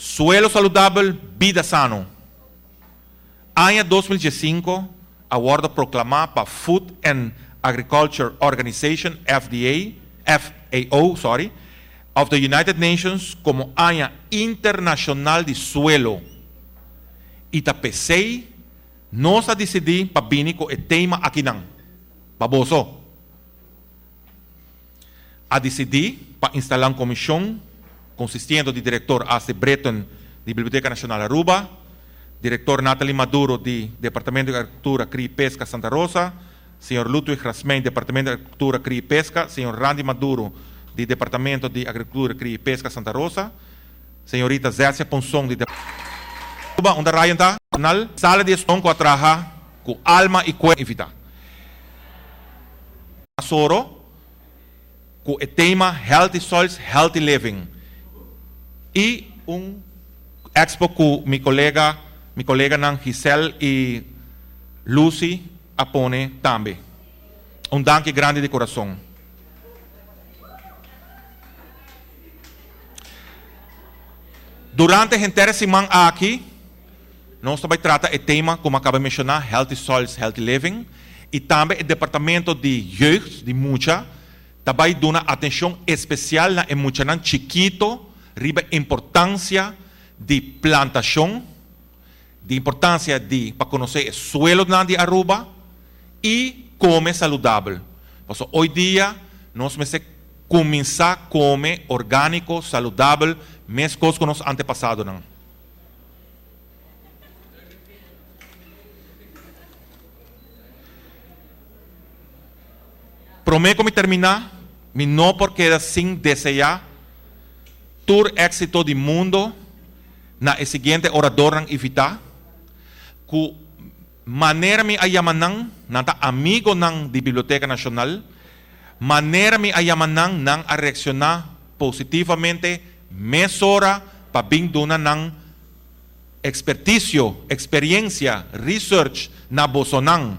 Suelo saludabel, bida sano. Aña 2015 a wordo proclama pa Food and Agriculture Organization, FDA, FAO, sorry, of the United Nations como Aña Internacional di Suelo. Y ta p'esey nos a dicidi pa bini cu e tema akinan pa boso. A disidí pa instalá un komishon konsistiendo di direktor Astrid Britten di Biblioteka Nashonal Aruba, direktor Nathalie Maduro di Departamento di Agrikultura, Kria i Peska Santa Rosa, señor Ludwig Rasmijn Departamento di Agrikultura, Kria i Peska, señor Randy Maduro di Departamento di Agrikultura, Kria i Peska Santa Rosa, señorita Zercia Ponson di Aruba, unda Ryan ta? Sala di eston ku a traha ku alma i kuerpo invitá. Soro ku e tema Healthy Soils, Healthy Living i un expo ku mi kolega mi koleganan Giselle i Lucy a pone tambe. Un danki grandi di kurason. Durante henter e siman aki nos ta bai trata e tema ku mi a kaba menshoná, Healthy Soils, Healthy Living, i tambe e departamento di jeugd, di mucha, ta bai duna atenshon espesial na e muchanan chikito riba e importansia di plantashon, di importansia di pa konosé e suelonan di Aruba i kome saludabel. Pasobra hoy dia nos mester kuminsá kome orgániko, saludabel, meskos ku nos antepasadonan. Promé ku mi terminá, mi no por keda sin deseá tur éksito di mundo na e siguiente oradornan invitá, ku manera mi a yama nan, nan ta amigonan di Biblioteka Nashonal, manera mi a yama nan, nan a reakshoná positivamente mesora pa bin duna nan ekspertisio, eksperiensia, research na bosonan.